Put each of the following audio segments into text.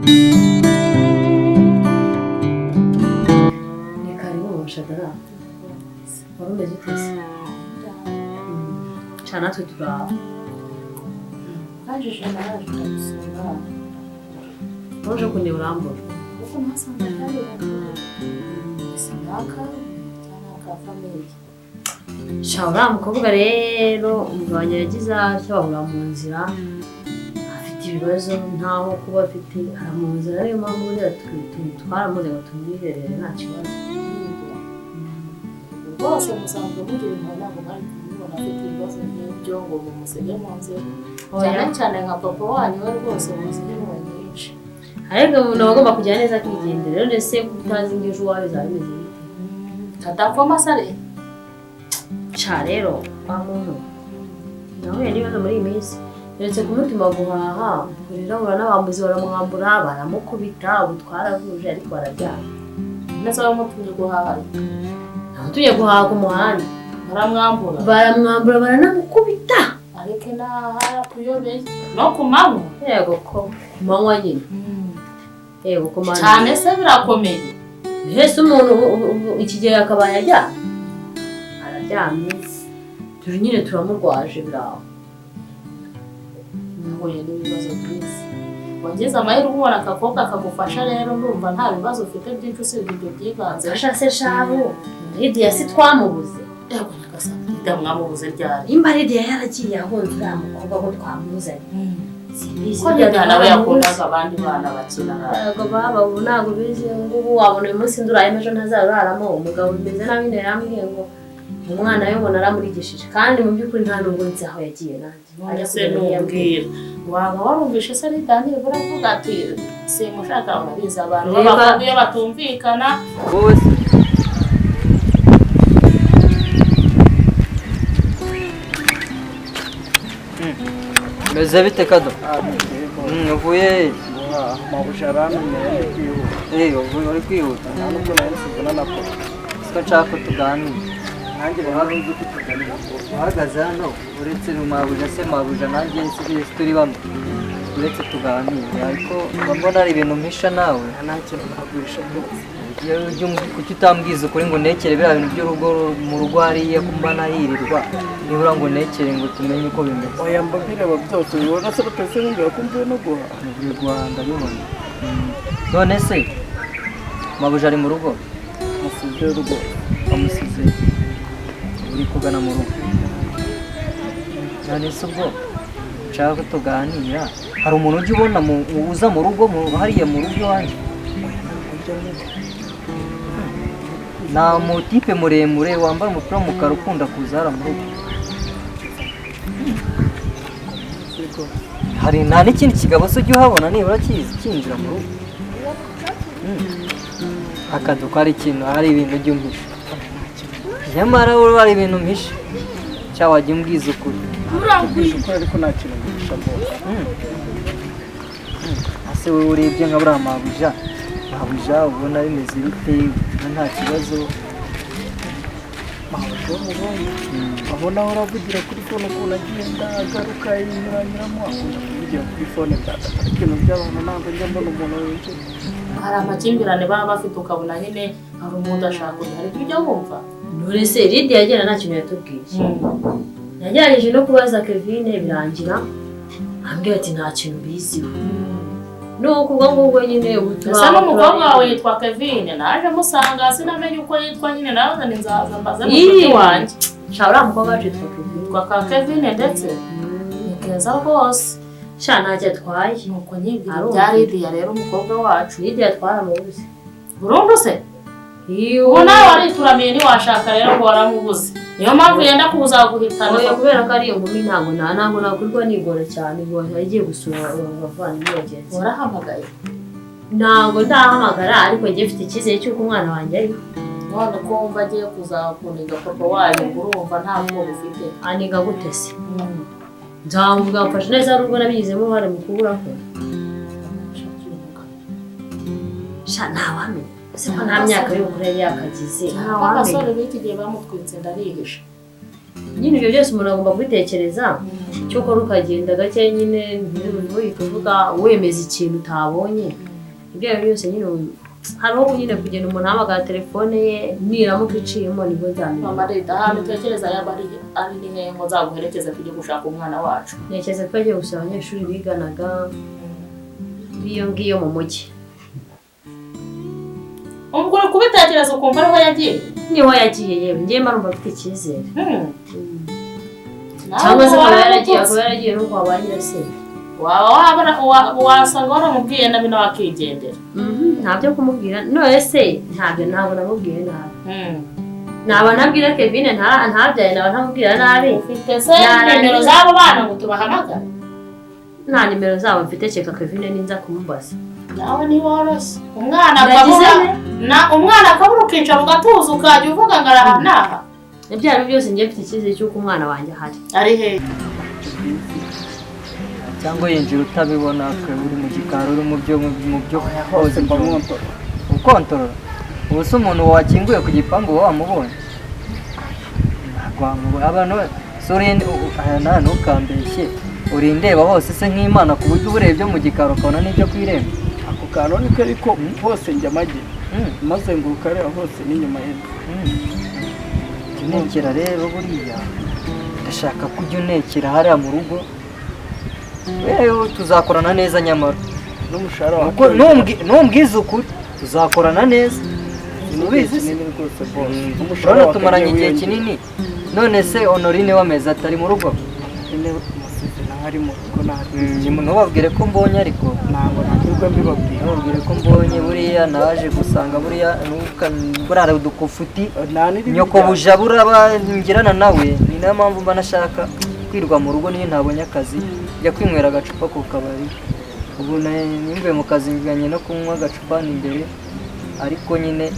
Ni karibu Shadara. Wari umeze ute se? Ca natwe turaho. Naje naraje ndagusura. Waje kundeba urambura. Kuko nasanze kandi sinaka cyangwa ka famille. Sha uriya mukobwa rero umugabo wanjye yagize atya bahura mu nzira, afite ibibazo ntaho kuba afite, ara mu nzira, niyo mpamvu buriya twaramuze ngo tumwiherere nta kibazo. Rwose musanzwe mugira impuhwe, ntabwo mwari kumubona afite ibibazo nk'ibyo ngo mumusige mu nzira. Cyane cyane nka papa wanyu we rwose muzi impuhwe nyinshi. Ariko umuntu aba agomba kujya neza akigendera, rero ese ko utazi ngo ejo iwawe bizaba bimeze bite? Kadakoma sare. Sha rero wa muntu nahuye n'ibibazo muri iyi minsi, uretse kumutuma guhaha, urirabura n'abambuzi baramwambura, baramukubita, ubu twaravuje ariko bararyama. Nese bamutumye guhaha? Namutumye guhaha ku muhanda. Baramwambura? Baramwambura baranamukubita. Ariko inaha kuyobeye no ku manywa? Yego ko ku manywa nyine. Yego ko manywa. Cyane se birakomeye. Mbese umuntu iki gihe yakabaye aryamye? Araryamye. Turi nyine turamurwaje biraho. Nahuye n'ibibazo byinshi. Wagize amahirwe ubona akakobwa kagufasha, rero ndumva nta bibazo ufite byinshi usibye ibyo byivanze. Fasha se shabu, Lydia si twamubuze. Yego nyagasani, Lydia mwamubuze ryari? Nimba Lydia yaragiye ahunze uriya mukobwa ko twamuzanye. Simbizi. Ko Lydia nawe yakundaga abandi bana bakina. Ntabwo baba ubu ntabwo bizi, ngubu wabona uyu munsi ndurayemo ejo ntazaruraramo, umugabo bimeze nabi nyine yarambwiye ngo umwana we ngo naramurigishije, kandi mu by'ukuri nta nubwo nzi aho yagiye nanjye. None se nubwira waba warumvishe se Lydia nibura avuga ati simushaka? Urabizi abantu b'abakobwa iyo batumvikana. Wowe se meze bite Kado? Uvuye? Mabuja arantumye ndi kwihuta. Uvuye uri kwihuta? Nta nubwo nari nsize na papa. Siko nshaka ko tuganira. Nanjye rero nzi ko tuganira. Uhagaze hano uretse mabuja se mabuja nanjye nsigaye turi bamwe. Uretse tuganire, ariko mbona ari ibintu mpisha nawe. Nta kintu naguhisha rwose. Kuki utambwiza ukuri ngo nekere biriya bintu by'urugo mu rugo hariya ko mba nahirirwa, nibura ngo nekere ngo tumenye uko bimeze. Oya mba mbireba byose, ubibona se rutese nkubwira ko mvuye no guhaha. Mvuye guhaha ndabibona. None se mabuja ari mu rugo? Musize rwose. Wamusize uri kugana mu rugo. None se ubwo nshaka ko tuganira, hari umuntu ujya ubona uza mu rugo hariya mu rugo iwanjye? Nta mutipe muremure wambara umupira w'umukara ukunda kuza hariya mu rugo? Hari nta n'ikindi kigabo se ujya uhabona nibura kiza kinjira mu rugo? Akaduka hari ikintu, hari ibintu ujya umpisha. Nyamara wowe hari ibintu umpisha. Cya wajya umbwiza ukuri. Umbwiza ukuri ariko nta kintu nguhisha rwose. Ese wowe urebye nka buriya mabuja, mabuja ubona bimeze bite? Nta kibazo. Mabuja umubonye abona aho aravugira kuri fone ukuntu agenda agaruka yinyuranyuramo, akunda kuvugira kuri fone byataka ibintu by'abantu, ntabwo njya mbona umuntu winjira. Hari amakimbirane baba bafite ukabona nyine hari umuntu ashaka undi, ariko ujya wumva. None se Lydia yagera nta kintu yatubwiye. Nagerageje no kubaza Kevin birangira ambwira ati nta kintu biziho. Nuko ubwo ngubwo nyine ubutumwa. Ese n'umukobwa wawe yitwa Kevin? Naje musanga sinamenye uko yitwa nyine, nawe ni nzaza mbaze mucuti wanjye. Sha uriya mukobwa wacu yitwa Kevin. Yitwa ka Kevin ndetse ni keza rwose. Sha ntacyo atwaye. Nuko nyibwira ibya Lydia rero umukobwa wacu. Lydia twaramubuze. Burundu se? Ubu nawe warituramiye ntiwashaka rero ngo waramubuze. Niyo mpamvu yenda kuzaguhitana. Oya kubera ko ari inkumi ntabwo ntabwo nakwirwa nigora cyane ngo agiye gusura abavandimwe bagenzi. Warahamagaye? Ntabwo ndahamagara ariko njye mfite icyizere cy'uko umwana wanjye ariho. None ko wumva agiye kuzakuniga papa wanyu ngo urumva nta bwoba ufite? Aniga gute se? Nzamuvuga mfashe neza nubwo nabigizemo uruhare mu kubura kwe. Sha ntawamenya. Ese ko nta myaka y'ubukure yari yakagize. Abasore b'iki gihe bamutwitse ndarihisha. Nyine ibyo byose umuntu agomba kubitekereza, cyokora ukagenda gake nyine ntibuye kuvuga wemeza ikintu utabonye. Ibyo ari byose nyine hariho nyine kugenda umuntu ahamagara telefone ye niramuka iciyemo nibwo nzamenya. Mama Rita, ahantu utekereza yaba ari ni hehe ngo nzaguherekeze tujye gushaka umwana wacu? Ntekereza ko yagiye gusaba abanyeshuri biganaga b'iyo ngiyo mu mujyi. Ubwo uri kubitekereza ukumva ariho yagiye? Niho yagiye yewe, ngiye mba mfite icyizere. Cyangwa se akaba yaragiye no kwa ba nyirasenge. Wasanga waramubwiye nabi nawe akigendera. Ntabyo kumubwira none se ntabyo ntabwo namubwiye nabi. Naba nabwira Kevin ntabyaye naba ntamubwira nabi. Ufite se nimero z'abo bana ngo tubahamagare? Nta nimero zabo mfite, ceka Kevin ninza kumubaza. Nawe ntiworoshye. Umwana akabura na umwana akabura ukicara ugatuza ukajya uvuga ngo araha n'aha. Ibyo ari byose ngiye mfite icyizere cy'uko umwana wanjye ahari. Ari hehe? Cyangwa yinjira utabibona twe uri mu gikari uri mu byo hose mba ukontorora. Ubu se umuntu wakinguye ku gipangu wamubonye? Ntabwo wamubonye. Abantu ntukambeshye, urindeba hose se nk'Imana ku buryo uba urebye mu gikari ukabona n'ibyo ku irembo. Ako kantu niko ariko hose njya amagi maze ngo ukareba hose n'inyuma y'inzu. Jya unekera rero buriya ndashaka ko ujya unekera hariya mu rugo. Wewe tuzakorana neza nyamara n'umushahara wawe numbwiza ukuri tuzakorana neza. Ubizi se urabona tumaranye igihe kinini. None se Honorine w'amezi atari mu rugo? Ntubabwire ko mbonye ariko ntabwo ntabwo mbibabwira. Ntubabwire ko mbonye buriya naje gusanga buriya burara udukufuti nyokobuja buraba ngirana nawe. Ni nayo mpamvu mba nashaka kwirwa mu rugo niyo ntabonye akazi njya kwinywera agacupa ku kabari. Ubu nimvuye mu kazi njyanye no kunywa agacupa ni imbere, ariko nyine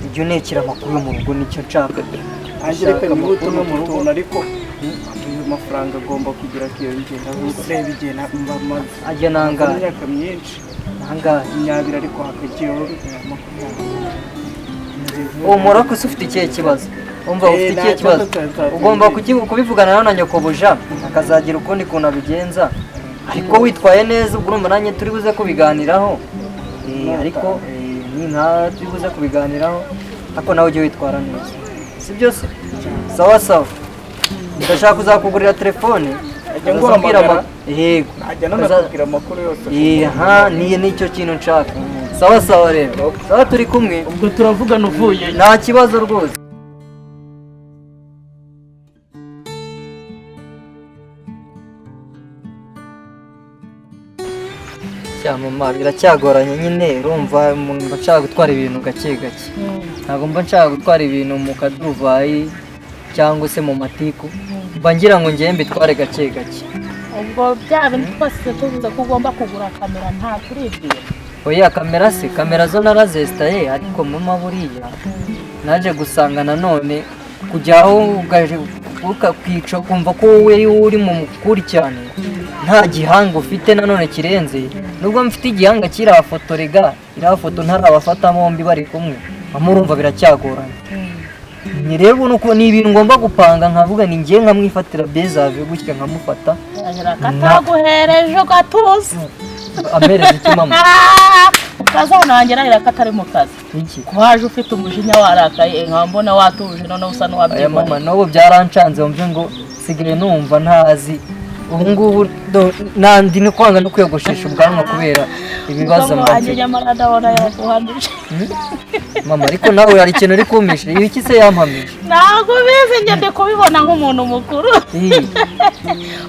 ujya unekera amakuru yo mu rugo nicyo nshaka. Reka nihute no mu rugo ariko ayo mafaranga agomba kugira akiyongera. Ureba igihe maze ajya nangahe imyaka myinshi nangahe 20 ariko hakagiyeho 20. Uwo murako se ufite ikihe kibazo? Umva ufite ikihe kibazo? Ugomba kubivugana na nyokobuja akazagira ukundi kuntu abigenza, ariko witwaye neza ubwo urumva nanjye turi buze kubiganiraho. Ariko ni nta turi buze kubiganiraho ariko nawe ujye witwara neza, si byo se? Sawa sawa, ndashaka kuzakugurira telefone. Yego, najya nanakubwira amakuru yose. Niyo nicyo kintu nshaka. Sawa sawa rero, sawa turi kumwe ubwo turavugana uvuye nta kibazo rwose. Mama biracyagoranye nyine urumva mba nshaka gutwara ibintu gake gake. Ntabwo mba nshaka gutwara ibintu mu kaduruvayi cyangwa se mu matiku, mba ngira ngo ngiye mbitware gake gake. Ubwo bya bintu twese tuvuze ko ugomba kugura kamera nta turibwira. Oya kamera se, kamera zo narazesitaye ariko mama buriya naje gusanga nanone kujyaho ukakwica ukumva ko wowe uri mu mukuri cyane nta gihanga ufite nanone kirenze. Nubwo mfite igihanga kiriya rega iriya foto ntarabafata bombi bari kumwe, mama urumva biracyagoranye. Ni rero nuko ni ibintu ngomba gupanga nkavuga ni ngiye nkamwifatira bezave gutya nkamufata. Kataguhereje gatuza amereza iki mama? Ukazanangira irakatari mu kazi. Iki? Kwaje ufite umujinya warakaye nkaba mbona watuje none usa n'uwabyiboneye. Mama n'ubu byarancanze wumve ngo sigaye numva ntazi. Ubu ngubu nandi ni kwanga no kwiyogoshesha ubwanwa kubera ibibazo mba nyamara ndabona yaguhamije. Mama ariko nawe hari ikintu uri kumpisha, ibiki se yampamije? Ntabwo ubizi njye ndi kubibona nk'umuntu mukuru.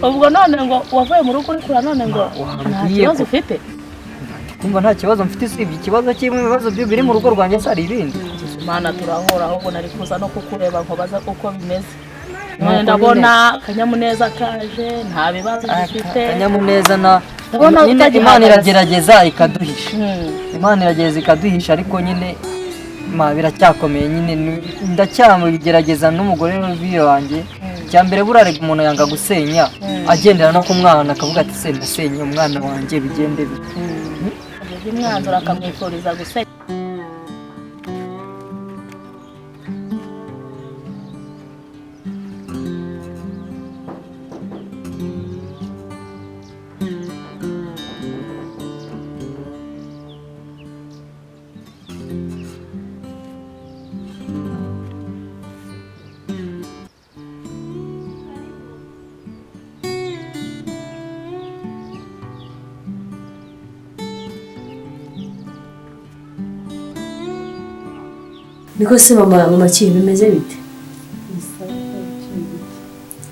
Ubwo none ngo wavuye mu rugo uri kura none ngo nta kibazo ufite? Kumva nta kibazo mfite usibye ikibazo kimwe ibibazo biri mu rugo rwanjye sari ibindi. Imana turahora ahubwo nari kuza no kukureba nkobaza uko bimeze. Ndabona akanyamuneza kaje nta bibazo dufite. Akanyamuneza na Imana iragerageza ikaduhisha. Imana iragerageza ikaduhisha ariko nyine biracyakomeye nyine ndacyamugerageza n'umugore wanjye. Cyambere burarega umuntu yanga gusenya agendera no ku mwana akavuga ati se ndasenye umwana wanjye bigende bite. Umwanzuro akamwifuriza gusenya. Niko se mama ki bimeze bite?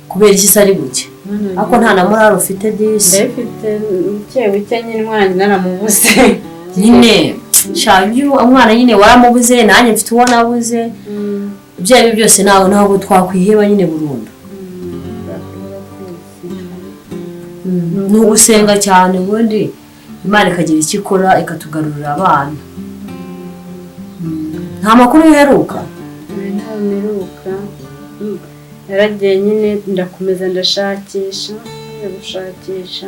Kubera iki se ari buke? Ariko nta na morale ufite disi. Ndabifite buke buke nyine, umwana naramubuze. Nyine sha, ibyo umwana nyine waramubuze, nanjye mfite uwo nabuze. Ibyo ari byo byose nawe ntabwo twakwiheba nyine burundu. Ni ugusenga cyane, ubundi Imana ikagira icyo ikora ikatugarurira abana. Nta makuru uheruka? Ntawe mperuka. Yaragiye nyine, ndakomeza ndashakisha, njya gushakisha,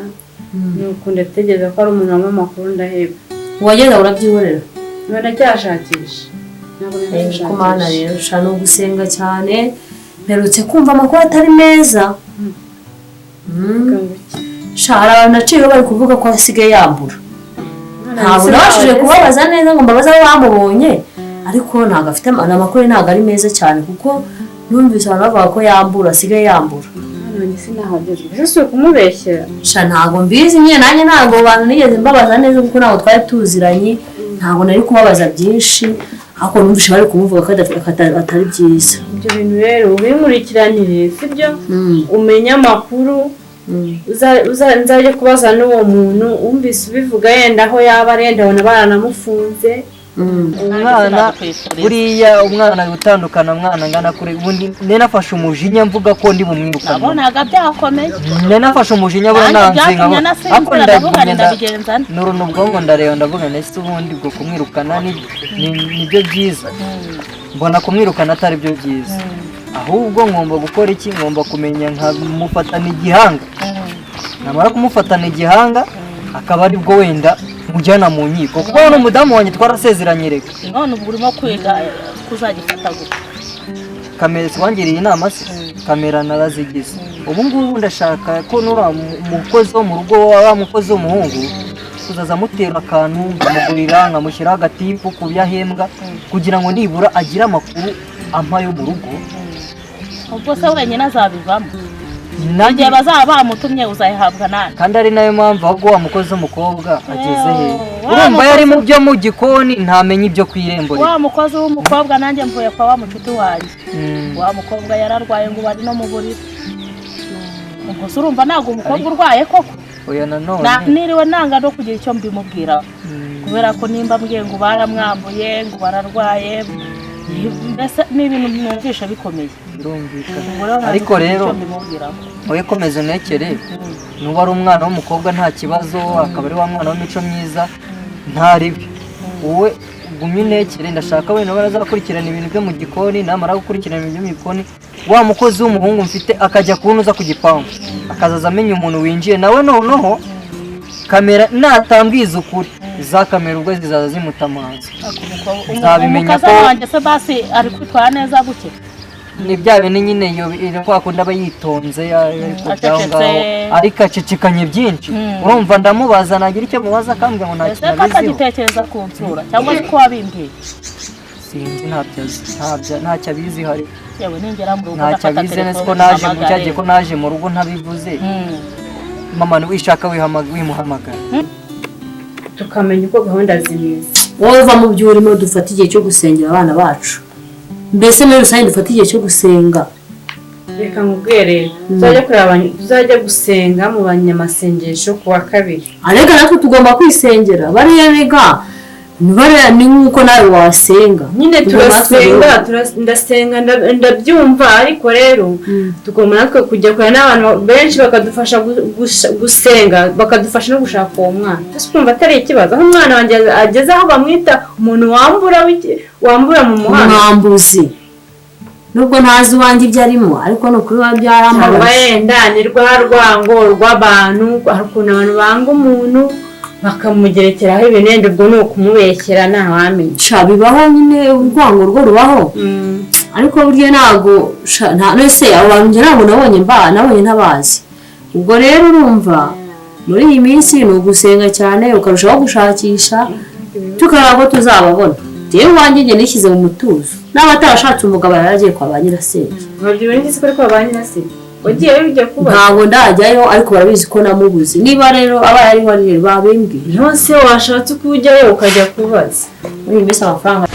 nuko ndategereza ko ari umuntu wampa amakuru, ndaheba. Wagenda urabyihorera? Niba ndacyashakisha, ntabwo nari Ko Mana gushakisha. rero sha, ni ugusenga cyane. Mperutse kumva amakuru atari meza. Ngo iki? Sha, hari abantu naciyeho bari kuvuga ko asigaye yambura. Ntabwo Ese nabashije nawe- kubabaza neza ngo mbabaze aho bamubonye, ariko ntabwo afite amakuru, ntabwo ari meza cyane, kuko numvise abantu bavuga ko yambura, asigaye yambura. Mwana wanjye sinahageze, ese si ukumubeshyera? Sha, ntabwo mbizi nyine, nanjye ntabwo bantu nigeze mbabaza neza kuko ntabwo twari tuziranye, ntabwo nari kubabaza byinshi, ariko numvise bari kumuvuga ko atari byiza. Ibyo bintu rero ubinkurikiranire, sibyo? Umenye amakuru. Nzajye kubaza n'uwo muntu wumvise ubivuga, yenda aho yaba ari, yenda abona baranamufunze. Umwana buriya, umwana gutandukana, mwana angana kure, ubundi nafashe umujinya mvuga ko ndi bumwirukane. Nabonaga byakomeye. Nafashe umujinya buriya. Nanjye Nanze byatumye nkabona nasinzira, ariko ndavuga nti ndagenda ndabigenza nte? Nuruna ubwonko, ndareba, ndavuga nti ese ubundi bwo kumwirukana nibyo byiza? Mbona kumwirukana atari byo byiza, ahubwo ngomba gukora iki? Ngomba kumenya nkamufatana igihanga, namara kumufatana igihanga akaba aribwo wenda mujyana mu nkiko, kuko n'umudamu wanjye twarasezeranye reka. None ubu urimo kwiga kuzagifata gute? Kamera, si wangiriye inama se? Kamera narazigize. Ubu ngubu ndashaka ko nuriya mukozi wo mu rugo, wa mukozi w'umuhungu, kuzaza amutera akantu, nkamugurira, nkamushyiraho agatipu ku byo ahembwa, kugira ngo nibura agire amakuru ampa yo mu rugo. Ubwo se wenyine azabivamo? Nanjye Igihe bazaba bamutumye uzayihabwa nande? Kandi ari nayo mpamvu ahubwo wa mukozi w'umukobwa ageze he? Wa Urumva yari mu byo mu gikoni, ntamenye ibyo ku irembo rye. Wa mukozi w'umukobwa, nanjye mvuye kwa wa mucuti wanjye. Wa mukobwa yararwaye, ngo bari no mu buriri. Ubwo se urumva ntabwo umukobwa urwaye koko? Oya, nanone Niriwe nanga no kugira icyo mbimubwira, kubera ko nimba mbwiye ngo baramwambuye, ngo bararwaye, mbese ni ibintu mwumvisha bikomeye. Birumvikana. Ubwo rero ntazi Ariko kugira rero icyo mbimubwiraho. Wowe komeza unekere, nuba ari umwana w'umukobwa nta kibazo, akaba ari wa mwana w'imico myiza, nta ribi. Wowe ugumye unekere, ndashaka wenda barazakurikirana ibintu byo mu gikoni. Namara gukurikirana ibintu byo mu gikoni, wa mukozi w'umuhungu mfite akajya kunuza ku gipangu, akazaza amenya umuntu winjiye nawe. Noneho kamera natambwiza ukuri, za kamera ubwo zizaza zimutamaza. Nzabimenya Umukazana ko- wanjye se basi ari kwitwara neza buke? Ni bya bindi nyine, iyo kwa kundi aba yitonze ariko by'aho Acecetse. ngaho, ariko acecekanye byinshi. Urumva ndamubaza, nagira icyo mubaza akambwira ngo nta Ese kintu ko abiziho. atagitekereza ku nsura cyangwa se ko wabimbwiye? Sinzi, ntabyo azi, ntacyo abiziho ariko. Yewe, ningera mu rugo Ntacyo ndafata abizi neza ko telefone naje mu mpamagare. cyagiye ko naje mu rugo ntabivuze. Mama wishaka wimuhamagara. Tukamenya uko gahunda zimeze. Wowe uva mu byo urimo, dufate igihe cyo gusengera abana bacu, mbese muri rusange dufate igihe cyo gusenga. Reka nkubwire rero, tuzajya kureba tuzajya gusenga mu banyamasengesho ku wa kabiri. Arega natwe tugomba kwisengera, bariya rega bariya ni nk'uko nawe wasenga. Nyine Tugomba turasenga. natwe Ndasenga, ndabyumva, ariko rero tugomba natwe kujya kure n'abantu benshi bakadufasha gusenga, bakadufasha no gushaka uwo mwana. Ese kumva atari ikibazo aho umwana wanjye ageze aho bamwita umuntu wambura wambura mu muhanda? Umwambuzi, nubwo ntazi iwanjye ibyo arimo, ariko ni ukuri biba Cyangwa byarambabaje. yenda ni rwa rwango rw'abantu, hari ukuntu abantu banga umuntu bakamugerekeraho ibintu, yenda ubwo ni ukumubeshyera, ntawamenya. Sha, bibaho nyine, urwango rwo rubaho, ariko burya ntabwo sha, nta nese abo bantu njye ntabwo nabonye mba nabonye ntabazi. Ubwo rero urumva muri iyi minsi ni ugusenga cyane, ukarushaho gushakisha, tukareba ko tuzababona. Rero iwanjye njye nishyize mu mutuzo, n'aba atarashatse umugabo yaragiye kwa ba nyirasenge. Babyibuye n'iki ko ariko ba nyirasenge wagiyeyo ujya kubaza? Ntabwo ndajyayo, ariko barabizi ko namubuze. Niba rero abaye ariho ari rero babimbwiye. Nonse washatse uko ujyayo ukajya kubaza? Muri iyi minsi amafaranga